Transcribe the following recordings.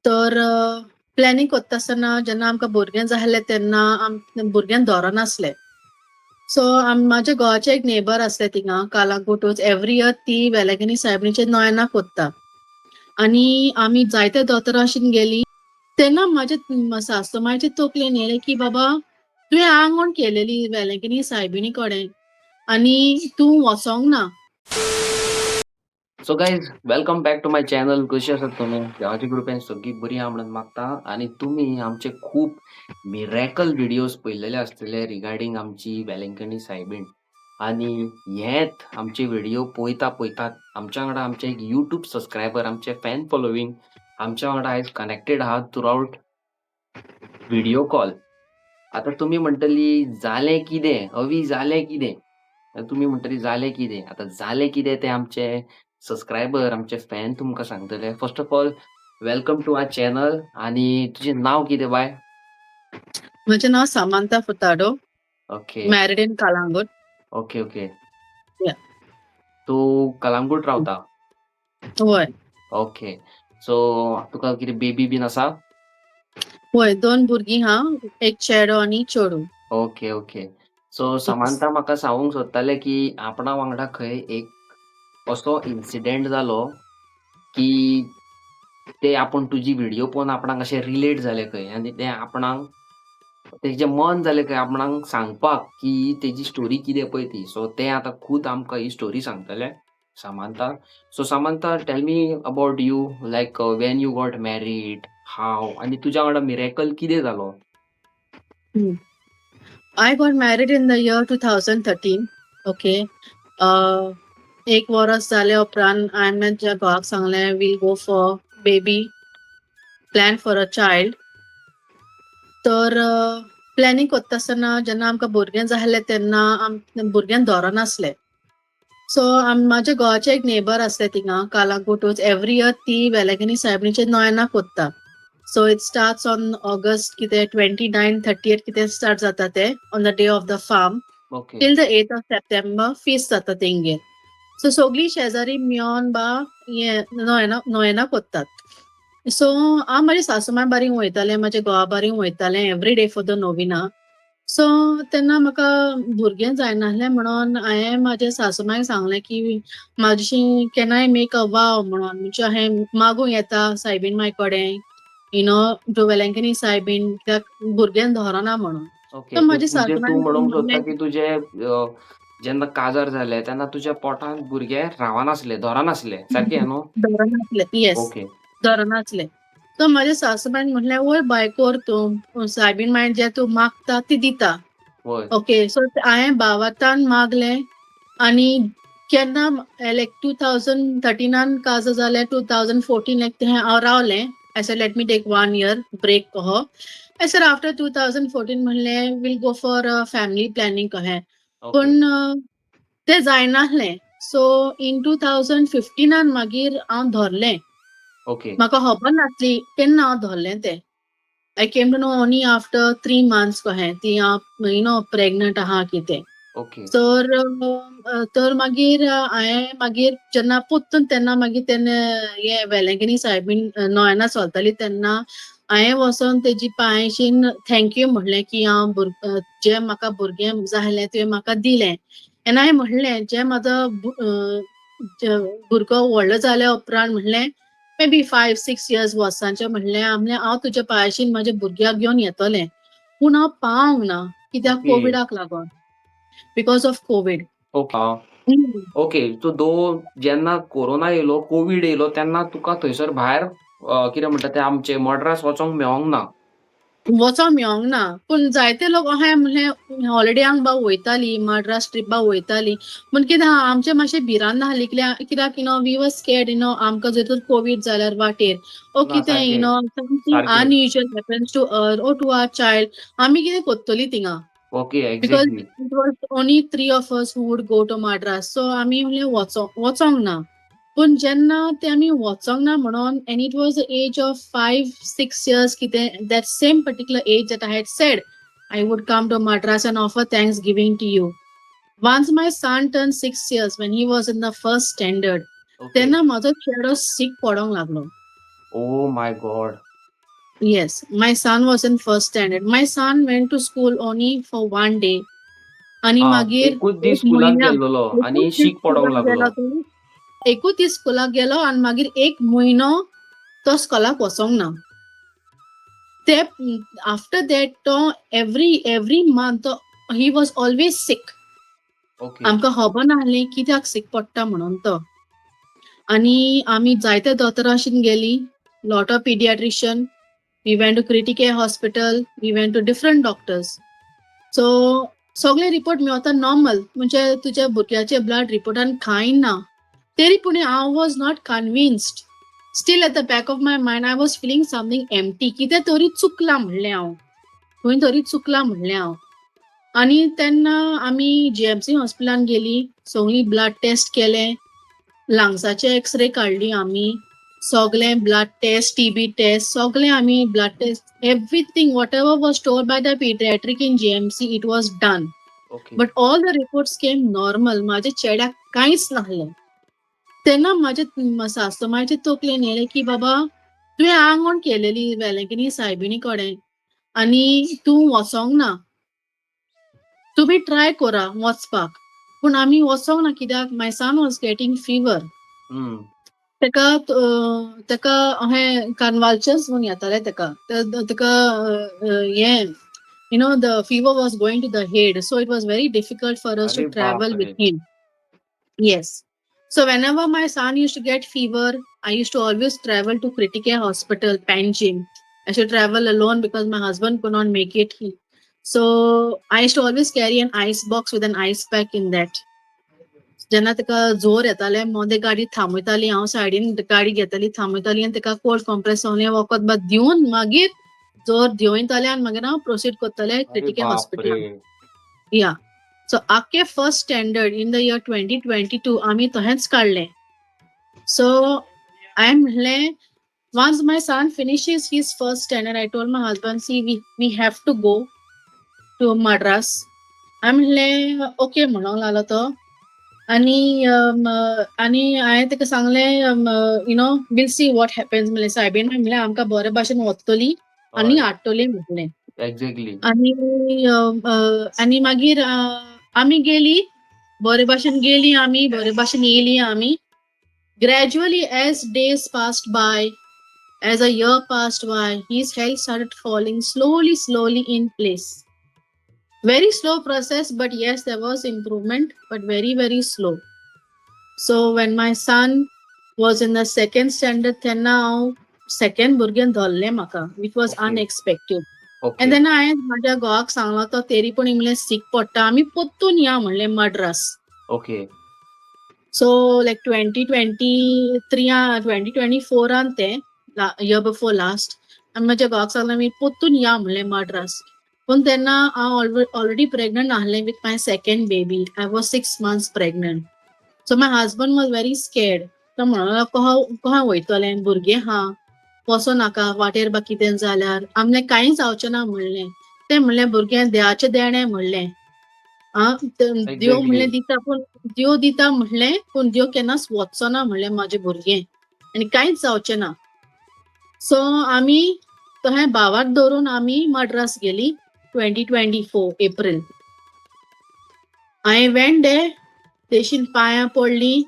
तर प्लॅनिंग कोत्ता आसतना जेन्ना आमकां भुरगें जालें तेन्ना आम भुरग्यां धरनासलें. सो म्हाज्या घोवाचे एक नेबर आसले थिंगा कालांगुटूच. एवरी इयर ती वेलंकनी सायबिणीचे नोवेनां कोत्ता आनी आमी जायते दोतोराशीन गेली. तेन्ना म्हाज्या सासू मायचे तकलेन येयलें की बाबा, तुवें आंगवण केलेली वेलंकनी सायबिणी कडेन आनी तूं वचोंक ना. So guys, welcome back to my channel. कशी आसात तुमी? देवाच्या कृपेन सगळीं बरी आहा म्हणून मागता. आनी तुमी आमचे खूब मिरॅकल व्हिडियोज पळयलेले आसतले रिगार्डींग आमची वेलंकणी सायबीण. आनी हेत आमचे व्हिडिओ पळयता पळयतात आमच्या वांगडा आमचे एक युट्यूब सबस्क्रायबर, आमचे फॅन फॉलोवींग आमच्या वांगडा आयज कनेक्टेड आहा थ्रू व्हिडिओ कॉल. आता तुमी म्हणटली, जालें कितें अवी, जालें कितें? तुमी म्हणटली, जालें कितें? आतां जालें कितें तें आमचे सबस्क्रायबर, आमचे फॅन तुमकां सांगतले. First of all, welcome to our channel. आनी तुजें नांव कितें बाय? म्हजें नांव Samanta फुताडो. Married in Calangute. Okay okay तूं कलांगूट रावता? वय. ओके, सो तुका कितें बेबी बीन आसा? वय, दोन भुरगीं हा, एक चेडो आनी चेडूं. ओके ओके सो समांता म्हाका सांगूंक सोदतालें की आपणा वांगडा खंय एक असो इन्सिडेंट जालो की ते आपूण तुजी व्हिडिओ पळोवन आपणाक अशें रिलेट जालें खंय आनी ते आपणाक तेजें मन जालें खंय आपणाक सांगपाक की तेजी स्टोरी कितें पळय ती. सो ते आतां खूद आमकां ही स्टोरी सांगतले Samantha. So Samantha, tell me about you, like when you got married, how, आनी तुज्या वांगडा मिरेकल कितें जालो? I got married in the year 2013. Okay. एक वर्स जाल्या उपरांत हांवें म्हज्या घोवाक सांगलें, we'll go for baby, plan for a child. तर प्लॅनिंग कोत्ता आसतना जेन्ना आमकां भुरगें जालें तेन्ना भुरग्यांक धरनासलें. सो म्हाज्या घोवाचे एक नेबर आसले थिंगा कालांगुटूच. एवरी इयर ती वेलंकनी सायबिणीचे नोवेनां कोत्ता. So it starts on August कितें 29, 30 कितें स्टार्ट जाता ते on the day of the farm till the 8th of September feast जाता तेंगेर. सो सगळीं शेजारी मेळोन बा हें नोवेनां नोवेनां कोत्तात. सो हांव म्हाजी सासूमाय बारीक वयतालें, म्हाज्या घोवा बारीक वयतालें every day for the novena. So तेन्ना म्हाका भुरगें जायनासलें म्हणून हांवें म्हाज्या सासूमायक सांगलें की म्हाजी can I make a vow म्हणून, म्हणजे हांवें मागूंक येता सायबीण माय कडेन टू वेलंकनी सायबीण, कित्याक भुरगें धरना म्हणून. सो म्हाजी म्हणजे सासूमायन तूं म्हणूंक सोदता म्हणलें की तुजें जेन्ना काजार जालें तेन्ना तुज्या पोटांत भुरगें रावनासलें, धरनासलें, सारकें न्हू? धरनासलें, येस. धरनासलें. सो म्हाज्या सासूबायन म्हणलें, वय बाय, कर तूं, सायबीण माय जें तूं मागता ती दिता. ओके, सो हांवें भावार्थान मागलें आनी केन्ना लायक 2013नान काजार जालें, 2014 लायक थंय हांव रावलें. I said, let me take one year break कहो. I said after 2014 म्हणलें, we'll go for family planning कहें. पूण तें जायनासलें. सो इन 2015नान मागीर हांव धरलें. म्हाका खबर नासली केन्ना हांव धरलें तें. I came to know only after 3 months कहें ती हांव you know pregnant आहा कितें. तर मागीर हांवें मागीर जेन्ना पोत्तून तेन्ना मागीर तेन्ना हें वेलंकनी सायबीण नोवेनां चलताली तेन्ना हांवें वचोन तेजी पांयशीन thank you म्हणलें की हांव जें म्हाका भुरगें जालें तुवें म्हाका दिलें. आनी हांवें म्हणलें, जें म्हाजो भुरगो व्हडलो जाल्या उपरांत, म्हणलें मे बी 5-6 इयर्स वर्सांचें, म्हणलें हांव तुज्या पांयशीन म्हाज्या भुरग्याक घेवन येतलें. पूण हांव पावंक ना कित्याक कोविडाक लागून, because of Covid. Okay, so दो जेन्ना कोरोना येयलो, कोवीड येयलो, तेन्ना तुका थंयसर भायर कितें म्हणटा ते, आमचे मड्रास वचोंक मेळोंक ना. वचोंक मेळोंक ना, पूण जायते लोक अशें म्हणलें हॉलिडेयांक बा वयताली, मड्रास ट्रीप बा वयताली. पूण कितें आहा, आमचें मातशें भिरांत आहली कित्याक we were scared आमकां जर तर कोवीड जाल्यार वाटेर ओ ना कितें something unusual happens to us or to our child, आमी कितें कोत्तली थिंगा? Because it was only three of us who would go to Madras. So आमी म्हणलें वचोंक ना. पूण जेन्ना ते आमी वचोंक ना म्हणून and it was the age of 5-6 years कितें, that same particular age that I had said I would come to Madras and offer thanksgiving to you. Once my son turned 6 years, when he was in the first standard, तेन्ना म्हजो चेडो सीक पडोंक लागलो. ओ my God. Yes, my son was in first standard. My son went to school only for one day. आनी आं, मागीर एकूच दीस एक स्कुलाक म्हयन्या गेल्लोलो एकूच आनी दीस शीक पडोंक स्कुलाक लागलो. गेलो तो. एकूच दीस स्कुलाक गेलो आनी मागीर एक म्हयनो तो स्कुलाक वचोंक ना. ते आफ्टर that तो एवरी मंथ तो he was always sick. Okay. आमकां खबर नासलें कित्याक सीक पडटा म्हणून तो. आनी आमी जायत्या दोतोराशीन गेलीं, lot of pediatrician. We went to Criticare hospital, we went to different doctors. So सगळे रिपोर्ट मेवता नॉर्मल, म्हणजे तुज्या भुरग्याचे ब्लड रिपोर्टान कांय ना. तरी पूण I was not convinced. Still at the back of my mind I was feeling something empty. कितें तरी चुकलां म्हणलें हांव, खंय तरी चुकलां म्हणलें हांव. आनी तेन्ना आमी जीएमसी हॉस्पिटलान गेली, सगळी ब्लड टेस्ट केले, लंग्साचे एक्सरे काडली आमी, सगळे ब्लड टेस्ट, टीबी टेस्ट, सगळे आमी blood test, everything whatever was told by the pediatric in GMC, it was done. Okay. But all the reports came normal. माझ्या चेड्याक कांयच नासलें. तेन्ना म्हाजे सासू मायचे तकलेन येयलें की बाबा तुवें आंगवण केलेली वेलंकनी सायबिणी कडेन आनी तूं वचोंक ना, तुमी ट्राय करा वचपाक. पूण आमी वचोंक ना कित्याक my son was getting fever. ताका अहें कन्वल्शन्स म्हूण येताले ताका. ताका हें the fever was going to the head, so it was very difficult for us to अरे travel बापरे! With him. Yes. So whenever my son used to get fever, I used to always travel to Criticare Hospital, Panjim. I should travel alone because my husband could not make it. So I used to always carry an ice box with an ice pack in that. जेन्ना ताका जोर येताले, मोदें गाडी थांबयताली हांव, सायडीन गाडी घेताली, थांबयताली आनी ताका कोल्ड कॉम्प्रेस सगळें वखद बाद दिवन मागीर जोर देंवयतालें आनी मागीर हांव प्रोसीड करतालें अरे क्रिटिकेअर बापरे! हॉस्पिटलान. या, सो आख्खे first standard in the year 2022 आमी तहेंच काडलें. सो हांवें म्हणलें, once my son finishes his first standard, I told my husband, see, we have to go to Madras. हांवें म्हणलें ओके म्हणूंक लागलो तो. आनी आनी हांवें ताका सांगलें, we'll see what happens म्हणलें. सायबीण म्हणलें आमकां बरे भाशेन व्हरतली आनी हाडटली म्हणलें. आनी आनी मागीर आमी गेली, बरे भाशेन गेली आमी, बरे भाशेन येयली आमी. Gradually as days passed by, as a year passed by, his health started falling slowly, slowly in place. Very slow process, but yes, there was improvement, but very, very slow. So when my son was in the second standard, तेन्ना हांव second भुरगें धरलें म्हाका, which was unexpected. And then हांवें म्हाज्या घोवाक सांगलो, तो तरी पूण म्हणलें सीक पडटा, आमी परतून या म्हणलें मद्रास. सो लायक 2023, 2024 तें, इयर बिफोर लास्ट, आनी म्हाज्या घोवाक सांगलें आमी परतून या म्हणलें मद्रास. पूण तेन्ना हांव ऑलरेडी प्रेग्नंट आहलें with my second baby. I was 6 months pregnant. So my husband was very scared. तो म्हणूंक लागलो, कहो कशें वयतलें, भुरगें आहा, वचो नाका, वाटेर बा कितें जाल्यार. आमलें कांय जावचें ना म्हणलें. तें म्हणलें भुरगें देवाचें देणें म्हणलें. आं, देव म्हणलें दिता, पूण देव दिता म्हणलें, पूण देव केन्नाच वचचो ना म्हणलें म्हाजें भुरगें आनी कांयच जावचें ना. सो आमी तशें भावार्त दवरून आमी मद्रास गेली 2024 April. I went there, तेशीन पांयां पडली.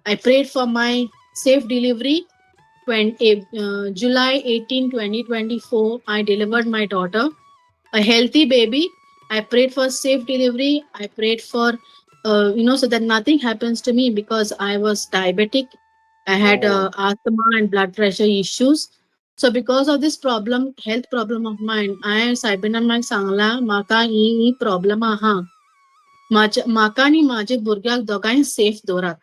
I prayed for my safe delivery. July 18, 2024, I delivered my daughter, a healthy baby. I prayed for safe delivery. I prayed for, so that nothing happens to me because I was diabetic. I had asthma and blood pressure issues. So because of this problem, health problem of mine, हांवें सायबिणान मागीर सांगलां, म्हाका ही ही problem आहा, म्हाज्या म्हाका आनी म्हाज्या भुरग्याक दोगांय सेफ दवरात.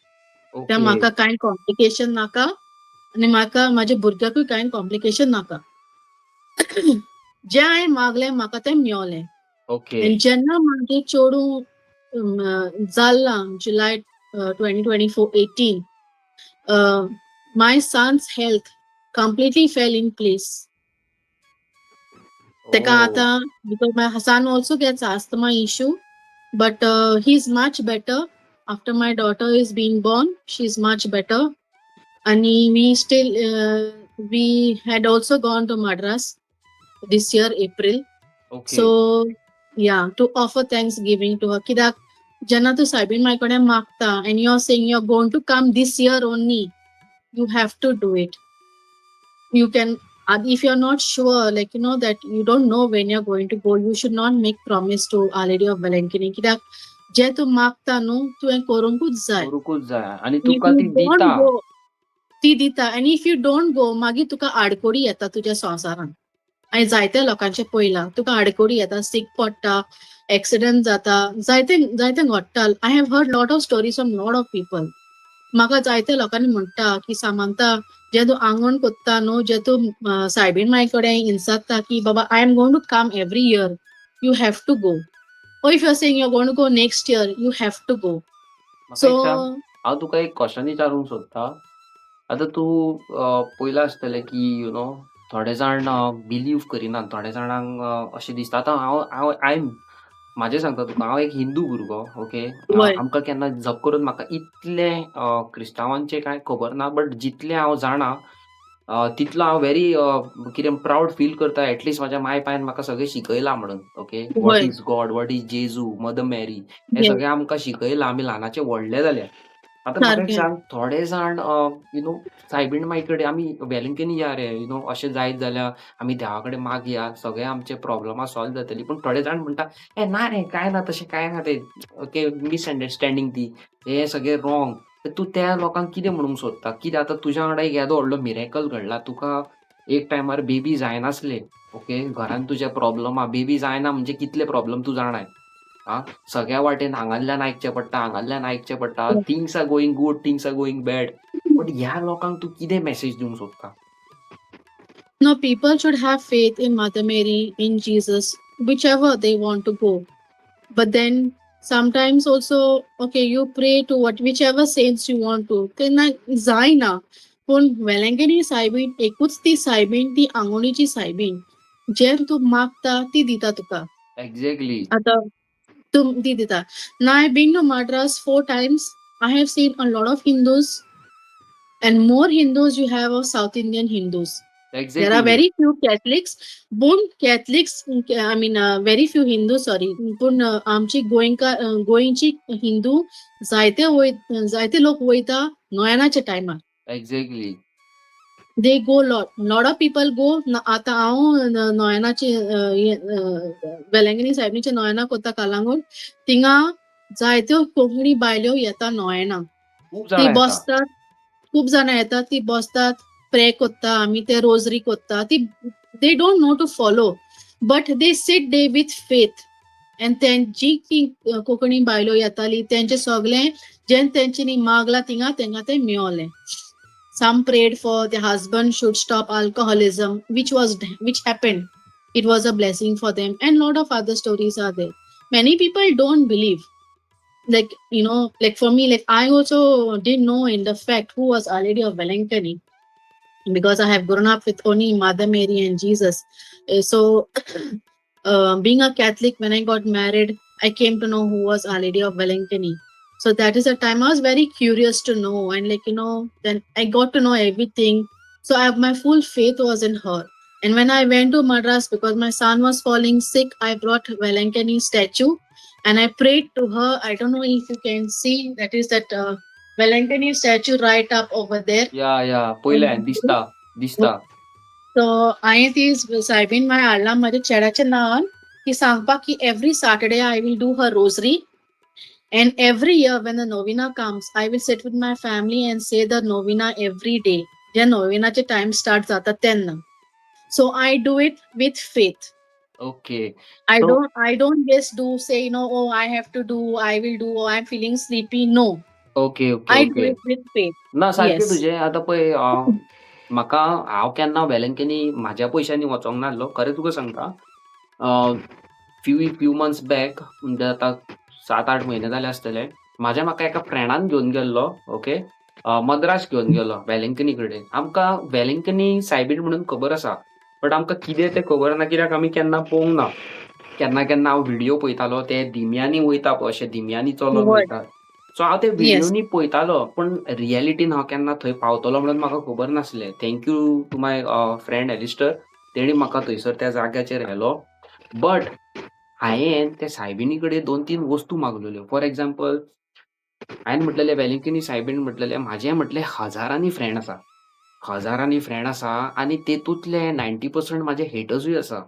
त्या म्हाका कांय कॉम्प्लिकेशन नाका आनी म्हाका म्हाज्या भुरग्याकूय कांय कॉम्प्लिकेशन नाका. जें हांवें मागलें म्हाका तें मेवलें. आनी जेन्ना म्हाजें चेडूं जाल्लां July 2024 18, my son's health completely fell in place. ताका आतां, because my son also gets asthma issue, but he is much better after my daughter is been born. She is much better. आनी we still we had also gone to Madras. this year April. Okay. So yeah, to offer thanksgiving to her. कित्याक जेन्ना तूं सायबीण माय कडेन मागता and you are saying you are going to come this year only, you have to do it. You can, if you are not sure, like you know that you don't know when you are going to go, you should not make promise to Our Lady of Velankani. कित्याक जे तूं मागता न्हू, तुवें करूंकूच जाय. करूंकूच जाय आनी If तुका you ती don't दिता. go, ती दिता. आनी if you don't go, मागीर तुका आडकोडी येता तुज्या संवसारांत. हांवें जायत्या लोकांचें पळयलां, तुका आडकोडी येता, सीक पडटा, एक्सिडंट जाता, जायते जायते घडटा. I have heard lot of stories from lot of people. म्हाका जायत्या लोकांनी म्हणटा की सामंता, जे तूं आंगण कोत्ता न्हू, जे तूं सायबीण माय कडेन इन्साता की बाबा I am going to come every year, you have to go. Or if you are saying you are going to go next year, you have to go. म्हाका सो एक सांग, हांव तुका एक क्वेश्चन विचारूंक सोदता. आतां तूं पयलां आसतलें की you know थोडे जाण बिलीव करिनात, थोडे जाणांक अशें दिसता. आतां हांव हांव I am म्हाजें सांगता तुका, हांव एक हिंदू भुरगो, ओके. आमकां केन्ना जप करून म्हाका इतलें क्रिस्तांवांचें कांय खबर ना, बट जितलें हांव जाणा तितलो हांव व्हेरी कितें प्रावड फील करता, एटलिस्ट म्हाज्या माय पायन म्हाका सगळें शिकयलां म्हणून, okay. What is God, what is जेजू, मदर मॅरी, हें सगळें आमकां शिकयलां, आमी ल्हानाचे व्हडले जाल्या. आतां म्हाका एक सांग, थोडे जाण you know सायबीण माई कडेन आमी वेलंकनी या रे, you know अशें जायत जाल्यार आमी देवा कडेन मागया, सगळे आमचे प्रॉब्लमां सॉल्व जातली. पूण थोडे जाण म्हणटा, ए ना रे, कांय ना, तशें कांय ना तें, ओके, मिसअंडरस्टँडींग ती, हें सगळें रॉंग. तर तूं त्या लोकांक कितें म्हणूंक सोदता? कित्याक आतां तुज्या वांगडा एक येदो व्हडलो मिरेकल घडला, तुका एक टायमार बेबी जायनासले, ओके, घरान तुज्या प्रॉब्लमा, बेबी जायना म्हणजे कितले प्रॉब्लम तूं जाणाय. आं, सगळ्या वाटेन हांगांतल्यान आयकचें पडटा, हांगांतल्यान आयकचें पडटा, things are going good, things are going bad. But ह्या लोकांक तूं कितें मॅसेज दिवंक सोदता? No, people should have faith in Mother Mary, in Jesus, whichever they want to go. But then sometimes also, okay, you pray to what whichever saints you want to. तेन्ना जायना, पूण वेलंकनी सायबीण एकूच ती सायबीण, ती आंगोणीची सायबीण, जें तूं मागता ती दिता तुका. आतां तूं ती दिता. Now I've been to Madras 4 times. I have seen a lot of Hindus, and more Hindus you have of South Indian Hindus. There are very few Catholics. पूण Catholics, I mean, very few Hindus, sorry. पूण आमची गोंयकार, गोंयची हिंदू जायते वय, जायते लोक वयता नोयनाच्या टायमार. They go lot. Lot of people go. आतां हांव नोयनाचे, वेलंगणी सायबीचे नोयना कोता कालांगूट, थिंगा जायत्यो कोंकणी बायल्यो येता नोयना. खूब ती जाणां येता. बसतात, खूब जाणां येतात, ती बसतात, प्रे कोत्ता, आमी ते रोजरी कोत्ता. ती they don't know to follow, but they sit there with faith. And तेंची ती कोंकणी बायलो येताली, तेंचे सगळें जें तेंच्यांनी मागला थिंगा तेंका तें मेवलें. Some prayed for their husband should stop alcoholism, which happened. It was a blessing for them, and lot of other stories are there. Many people don't believe. Like, you know, like for me, like I also didn't know in the fact who was Our Lady of Velankani, because I have grown up with only Mother Mary and Jesus. So being a Catholic, when I got married, I came to know who was Our Lady of Velankani. So that is a time I was very curious to know. And like, you know, then I got to know everything. So my full faith was in her. And when I went to Madras, because my son was falling sick, I brought Velankani statue and I prayed to her. I don't know if you can see, that is that Velankani statue right up over there. Yeah, पयलें दिसता, दिसता. So हांवें ती soybean माय हाडला म्हाज्या चेड्याच्या नांवान, की सांगपाक की every Saturday I will do her rosary. And every year when the novena comes, I will sit with my family and say the novena every day. जे नोविनाचे टाइम स्टार्ट जाता तेन्ना. So I do it with faith. I don't just do say, you know, oh, I have to do, I will do, oh, I'm feeling sleepy. No. Okay I do okay it with faith. ना, सारकें तुजें. आतां पळय, म्हाका हांव केन्ना वेलंकनी म्हाज्या पयशांनी वचोंक नासलो, खरें तुका सांगता. फ्यू फ्यू मंथ्स बॅक, म्हणजे आतां 7-8 म्हयने जाले आसतले, म्हाज्या म्हाका एका फ्रेंडान घेवन गेल्लो, ओके, मद्रास घेवन गेलो वेलंकनी कडेन. आमकां वेलंकनी सायबीण म्हणून खबर आसा, बट आमकां कितें तें खबर ना, कित्याक आमी केन्ना पळोवंक ना. केन्ना केन्ना हांव व्हिडियो पळयतालो, ते दिमयांनी वयता पळय, अशे दिमयांनी चलोन वयता. सो हांव ते व्हिडियोनी पळयतालो, पूण रियलिटीन हांव केन्ना थंय पावतलो म्हणून म्हाका खबर नासलें. Thank you to my friend Alistair. तेणी म्हाका थंयसर त्या जाग्याचेर व्हेलो. बट हांयेन त्या सायबिणी कडेन दोन तीन वस्तू मागलेल्यो. फॉर एग्जाम्पल, हांवें म्हटलेलें वेलंकनी सायबीण म्हटलेलें म्हाजें म्हटलें हजारांनी फ्रेंड आसा, हजारांनी फ्रेंड आसा आनी तेतूंतले 90% म्हाजे हेटर्सूय आसा.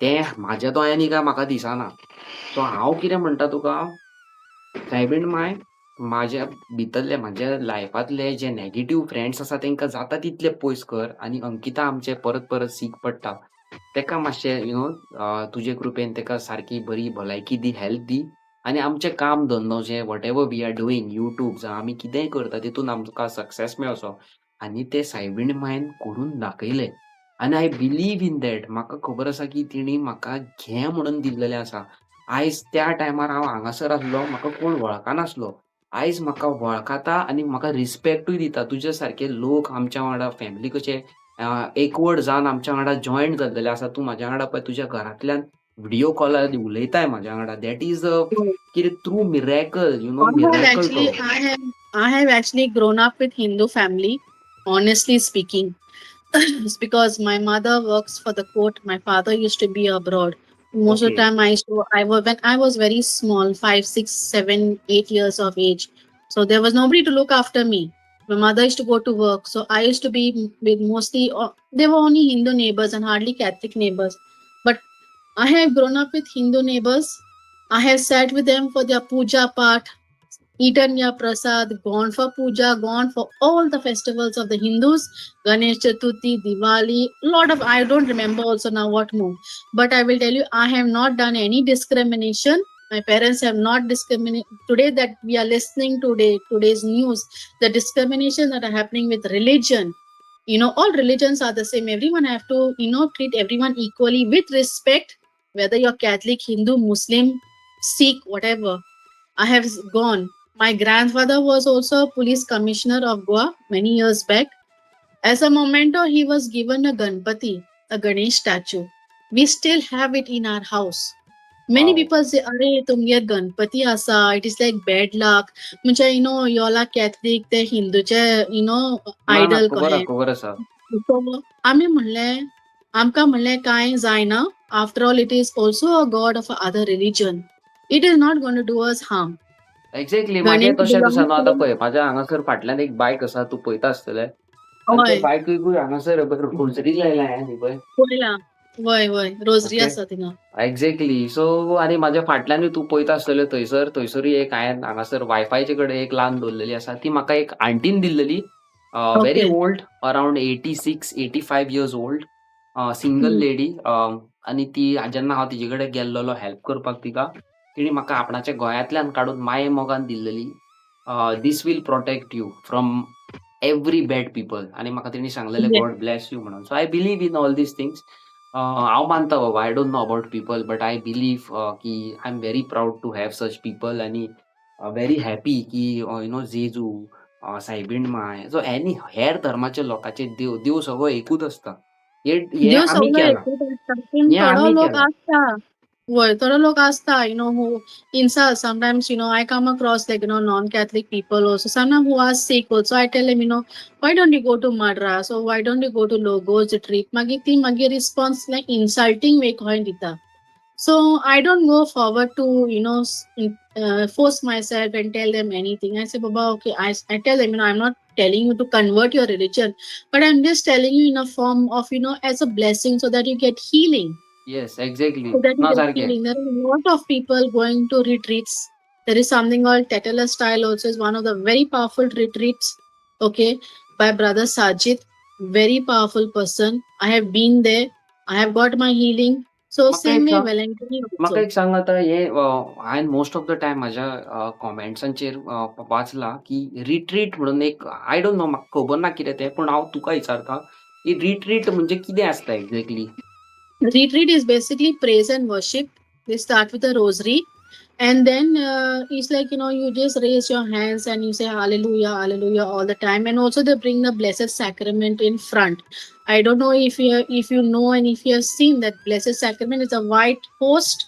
ते म्हाज्या दोळ्यांनी काय म्हाका दिसना. सो हांव कितें म्हणटा तुका, सायबीण माय, म्हाज्या भितरले म्हाज्या लायफांतले जे नॅगेटीव फ्रेंड्स आसा तेंकां जाता तितले पयस कर आनी अंकिता आमचें परत परत सीक पडटा तेका मातशें you know तुजे कृपेन तेका सारकी बरी भलायकी दी, हेल्थ दी आनी आमचें काम धंदो जें whatever we are doing, YouTube जावं आमी कितेंय करता तितून आमकां सक्सेस मेळचो. आनी तें सायबीण मायन करून दाखयलें आनी I believe in that. म्हाका खबर आसा की तिणी म्हाका घे म्हणून दिल्लेलें आसा. आयज त्या टायमार हांव हांगासर आसलो, म्हाका कोण वळखनासलो. आयज म्हाका वळखता आनी म्हाका रिस्पेक्टूय दिता. तुज्या सारके लोक आमच्या वांगडा फॅमिली कशे एकवट जावन आमच्या वांगडा जॉयंट जाल्लेले आसा. तूं म्हाज्या वांगडा पळय तुज्या घरांतल्यान व्हिडियो कॉलार उलयताय म्हाज्या वांगडा. That is a कितें true miracle, you know, I have miracle actually तो. I have actually grown up with Hindu family, honestly speaking. It's because my mother works for the court. My father used to be abroad. Most of the time I used to I was when I was very small, 5, 6, 7, 8 years of age. So there was nobody to look after me. My mother used to go to work. So I used to be with mostly there were only Hindu neighbors and hardly Catholic neighbors. But I have grown up with Hindu neighbors. I have sat with them for their puja part, eaten your prasad, gone for puja, gone for all the festivals of the Hindus, Ganesh Chaturthi, Diwali, lot of, I don't remember also now what more. But I will tell you, I have not done any discrimination. My parents have not discriminated. Today that we are listening today, today's news, the discrimination that are happening with religion, all religions are the same. Everyone have to, treat everyone equally with respect, whether you're Catholic, Hindu, Muslim, Sikh, whatever. I have gone. My grandfather was also a police commissioner of Goa many years back. As a memento, he was given a Ganpati, a Ganesh statue. We still have it in our house. Many people say, "Arey, तुमगेर गणपती आसा, it is like bad luck." म्हणजे you all are Catholic, ते हिंदूचे ना ना idol खबर कहे. खबर आसा. So, आमी म्हणलें, आमकां म्हणलें कांय जायना. After all, it is also a god of other religion. It is not going to do us harm. Exactly, म्हाजें गणेश तशेंच आसा belongs न्हू. आतां to पळय म्हाज्या हांगासर फाटल्यान एक बायक आसा, तूं पळयता आसतलें आनी त्या बायकीकूय हांगासर रोजरी लायला हांवें पळय. पळयला, वय वय, रोजरी आसा थिंगा. एक्झॅक्टली. सो आनी म्हाज्या फाटल्यानूय तूं पळयता आसतलें, थंयसर थंयसरूय एक हांवें हांगासर वायफायचे कडेन एक लावन दवरलेली आसा. ती म्हाका एक आंटीन दिल्लेली, very old, around 86 85 years old, single lady. आनी ती जेन्ना हांव तिजे कडेन गेल्लेलो हेल्प करपाक तिका, तिणी म्हाका आपणाच्या गोंयांतल्यान काडून माये मोगान दिल्लेली, "This will protect you from every bad people." आनी म्हाका तिणी सांगलेलें, "God bless you" म्हणून. So I believe in all these things. हांव मानता बाबा, I don't know about people, but I believe की I am very proud to have such people आनी व्हेरी हॅपी की you know जेजू, सायबीण माय, सो एनी हेर धर्माचे लोकांचे देव, देव सगळो एकूच आसता. हे हे देव आमी सगळो केला, एकूच आसता, पूण हे थोडो आमी लोक केला. आसता, वय, थोडो लोक आसता, who insult. Sometimes, I come across like, non-Catholic people also, sometimes who are sick also. I tell them, "Why don't you go to Madras or why don't you go to Logos retreat?" मागीर ती मागीर response like insulting way खंय दिता. So I don't go forward to, force myself and tell them anything. I say, "Baba, okay," I tell them, "I'm not telling you to convert your religion, but I'm just telling you in a form of, as a blessing so that you get healing." Yes, exactly. So that you ना get सारकें. Healing. There are a lot of people going to retreats. There is something called Tetelestai also, is one of the very powerful retreats, okay, by Brother Sajid. Very powerful person. I have been there. I have got my healing. So म्हाका same एक way सांग, Velankanni म्हाका also. एक सांग, आतां हे हांवें most of the time म्हाज्या कॉमेंट्सांचेर वाचलां की रिट्रीट म्हणून एक, I don't know, म्हाका खबर ना कितें तें, पूण हांव तुका विचारता की रिट्रीट म्हणजे कितें आसता exactly? Retreat is basically praise and worship. They start with a rosary, and then it's like you just raise your hands and you say hallelujah, hallelujah all the time. And also they bring the Blessed Sacrament in front. I don't know if you know and if you have seen that Blessed Sacrament is a white host,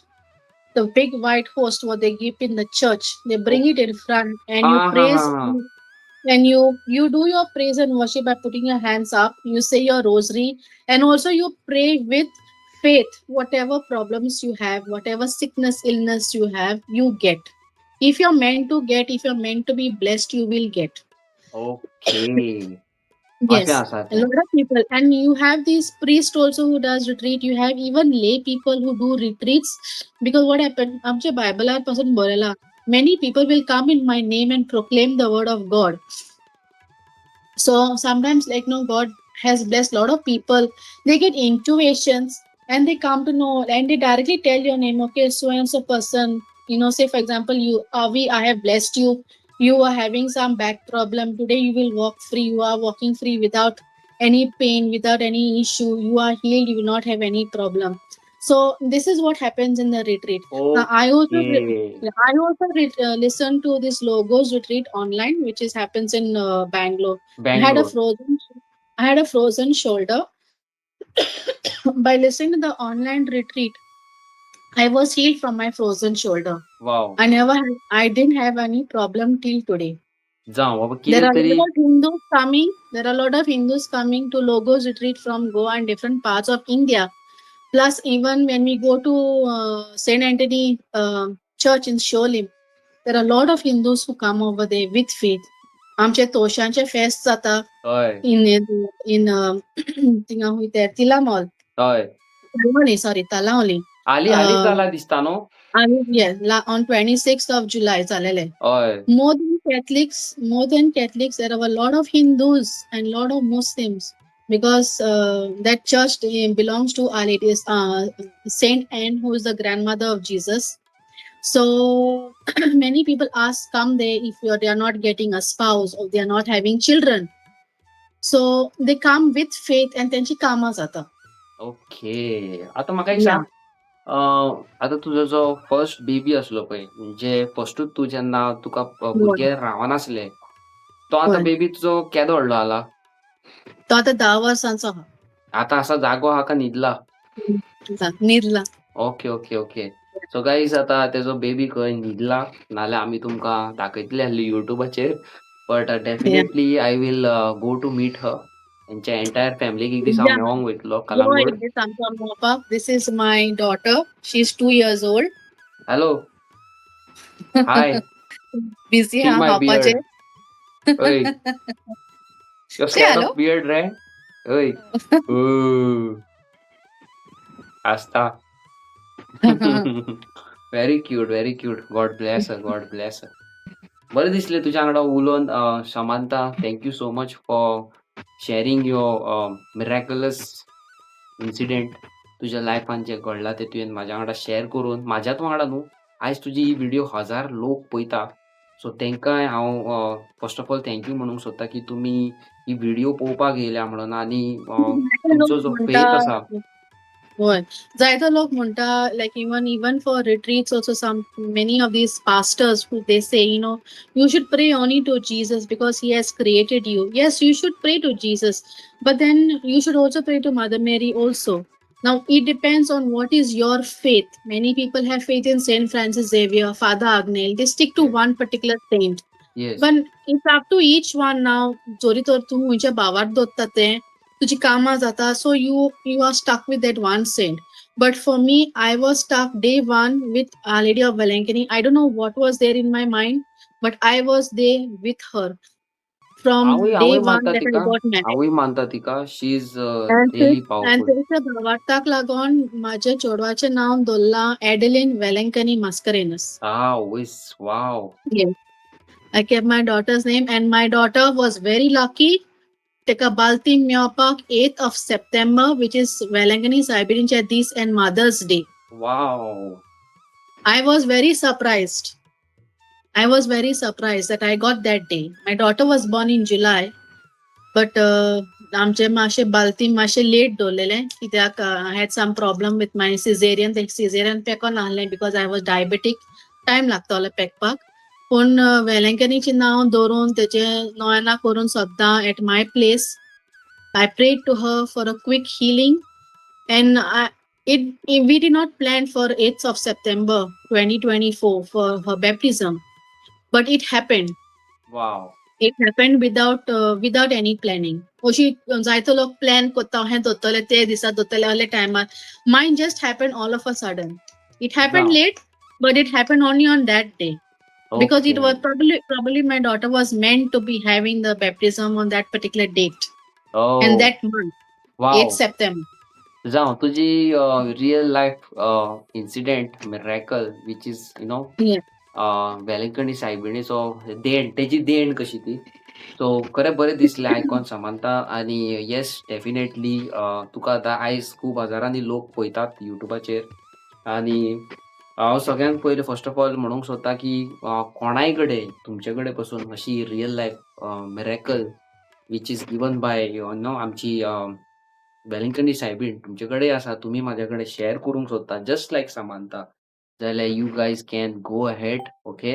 the big white host what they give in the church. They bring it in front and you हा हा praise. हा हा. And you do your praise and worship by putting your hands up. You say your rosary, and also you pray with faith. Whatever problems you have, whatever sickness, illness you have, you get. If you're meant to get, if you're meant to be blessed, you will get. Okay. Yes, अशें आसा a तें. lot of people, and you have these priests also who does retreat. You have even lay people who do retreats, because what happened? आमच्या बायबलार पासून बरयला, many people will come in my name and proclaim the word of God. So sometimes, like, no, God has blessed a lot of people. They get intuitions and they come to know, and they directly tell your name. Okay, so and so person, say for example, you, Avi, I have blessed you. You are having some back problem. Today you will walk free. You are walking free without any pain, without any issue. You are healed. You will not have any problem. So this is what happens in the retreat. Now, I also okay. I also listen to this Logos retreat online, which is happens in Bangalore. I had a Bangalore. frozen, I had a frozen shoulder. By listening to the online retreat, I was healed from my frozen shoulder. Wow. I never had, I didn't have any problem till today. जावं बाबा There कितें are a तरी. lot of Hindus coming. There are a lot of Hindus coming to Logos retreat from Goa and different parts of India. Plus, even when we go to Saint Anthony Church in Sholim, there are a lot of Hindus who come over there with faith. आमचे तोशांचे फेस्त जाता हय. In थिंगा हुंय ते तिलामॉल, हय. Talawali, sorry, Talawali. हाली हालींच जाला दिसता न्हू? आनी yes, on 26th of July जालेले. हय. More than Catholics, there are a lot of Hindus and lot of Muslims, because that church belongs to Our Lady, Saint Anne, who is the grandmother of Jesus. So many people ask, come there if they are not getting a spouse or they are not having children. So they come with faith and त्यांची कामां जाता. Okay, आतां म्हाका एक सांग, आतां तुजो जो फर्स्ट बेबी आसलो पळय, म्हणजे फर्स्टूच तूं जेन्ना तुका भुरगें रावनासलें, तो आतां बेबी तुजो केदो व्हडलो जाला? तो आतां 10 वर्सांचो आहा. आतां आसा जागो आहा का न्हिदला? न्हिदला. Okay. So guys, आतां तेजो बेबी खंय न्हिदला, नाल्यार आमी तुमकां दाखयतले आसली युट्यूबाचेर, but definitely I will go to meet her. तेंच्या एंटायर फॅमिलीक एक दीस हांव मेळोंक वयतलो Calangute. This is my daughter. She is 2 years old. Hello, hi. Busy See हा my खावपाचेर. Beard. Hey. You're Say scared hello. Of beard, right? Hey. Ooh. Asta. Very cute, very cute. God bless her, God bless her. बरें दिसलें तुज्या वांगडा उलोवन, Samantha. Thank you so much for sharing your miraculous incident. तुज्या लायफान जें घडलां तें तुवें म्हाज्या वांगडा शेअर करून, म्हाज्याच वांगडा न्हू, आयज तुजी ही व्हिडिओ हजार लोक पळयता, सो तांकांय हांव first of all thank you म्हणूंक सोदता की तुमी ही व्हिडिओ पळोवपाक येयल्या म्हणून आनी तुमचो जो फेथ आसा. हय, जायतो लोक म्हणटा, like even for retreats also, some many of these pastors who they say, you should pray only to Jesus because he has created you. Yes, you should pray to Jesus, but then you should also pray to Mother Mary also. Now it depends on what is your faith. Many people have faith in Saint Francis Xavier, Father Agnel. They stick to one particular saint. But it's up to each one now. जोरी तर तूं खंयच्या भावार्थ दवरता तें तुजी कामां जाता, so you are stuck with that one saint. But for me, I was stuck day one with Our Lady of Velankani. I don't know what was there in my mind, but I was there with her from हांवूय day हांवूय one मानता that I तिका. got married. हांवूय मानता तिका. She is And really and powerful. तेच्या भावार्थाक लागून म्हाज्या चेडवाचें नांव दवरलां एडलिन वेलंकनी मास्करेनस. Ah, वयस, wow. Yes. I kept my daughter's name, and my daughter was very lucky. ताका बालतीम मेळपाक 8th of September, which is Velankanni सायबिणीच्या दीस and Mother's Day. Wow. I was very surprised. I was very surprised that I got that day. My daughter was born in July, but आमचे मातशे बालतीम मातशे late दवरलेले कित्याक I had some problem with my cesarean. ते caesarean पेकोन आहलें because I was diabetic. Time लागतालो पेकपाक. पूण वेलंकनीचें नांव दवरून तेचें नोवेना करून सद्दां at my place I prayed to her for a quick healing, and we did not plan for 8th of September 2024 for her baptism, but it happened. Wow. It happened without any planning. अशी जायतो लोक plan करता, हें दोत्तले ते दिसा दोत्तले आहले टायमार. Mine just happen all of a sudden. It happen जावं. Late, but it happen only on that day because it okay. Was probably my daughter was meant to be having the baptism on that particular date and oh. That month, 8 wow. September. जावं तुजी real life incident, miracle, which is Velankanni सायबिणीचो देण, तेजी देण कशी ती. So खरें बरें दिसलें आयकोन समांता. आनी येस, डेफिनेटली तुका आतां आयज खूब हजारांनी लोक पळयतात युट्यूबाचेर. आनी हांव सगळ्यांत पयलीं फर्स्ट ऑफ ऑल म्हणूंक सोदता की कोणाय कडेन, तुमचे कडेन पसून अशी real life miracle which is given by आमची वेलंकणी सायबीण तुमचे कडेन आसा, तुमी म्हाज्या कडेन शेअर करूंक सोदता जस्ट लायक समांता जाल्यार you guys can go ahead, okay?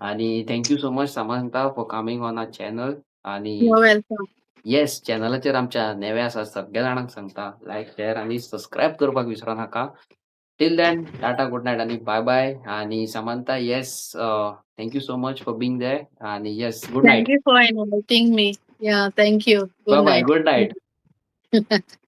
आणि thank you so much, Samantha, for coming on our channel. आणि You're welcome. Yes, चॅनलाचेर आमच्या नवे आसा सगळ्या जाणांक सांगता, लायक, शेअर आणि सबस्क्रायब करपाक विसरू नाका. Till then, tata, good night आणि बाय बाय. आणि Samantha, yes, thank you so much for being there. आणि yes, good Thank night. You for inviting me. Yeah, thank you. Bye Good bye. Night. Good night.